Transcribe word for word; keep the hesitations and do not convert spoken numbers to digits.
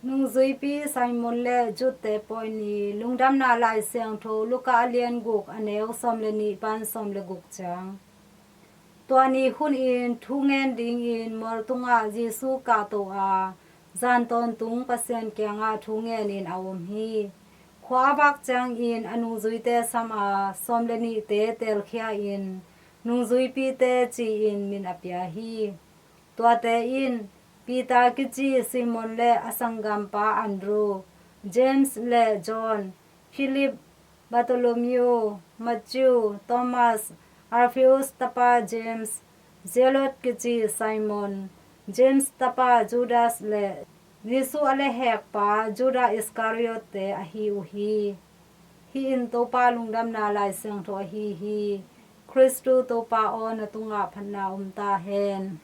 Nungzuipi Simon le Jude te pawi ni. Lungdamna Lai Siangtho Luka a lian guk, a neu sawm le nih pan sawm le guk ciang. Tua ni hunin thu ngen dingin mual tungah Jesu kahto a, zan tawntung Pasian kiangah thu ngenin a om hi. Khua a vak ciangin a nungzuite sam a, sawm le nihte teelkhia in, nungzuipite ci-in min a pia hi. Tuate in Peter kici Simon le a sanggampa Andrew, James le John, Philip, Bartholomew, Matthew, Thomas, Alphaeus tapa James, Zealot kici Simon, James tapa Judas le Jesu a lehhekpa Judah Iscariot te ahi uh hi. Hih in Topa Lungdamna Lai Siangtho ahi hi. Khristu Topa aw, na tungah phatna om ta hen.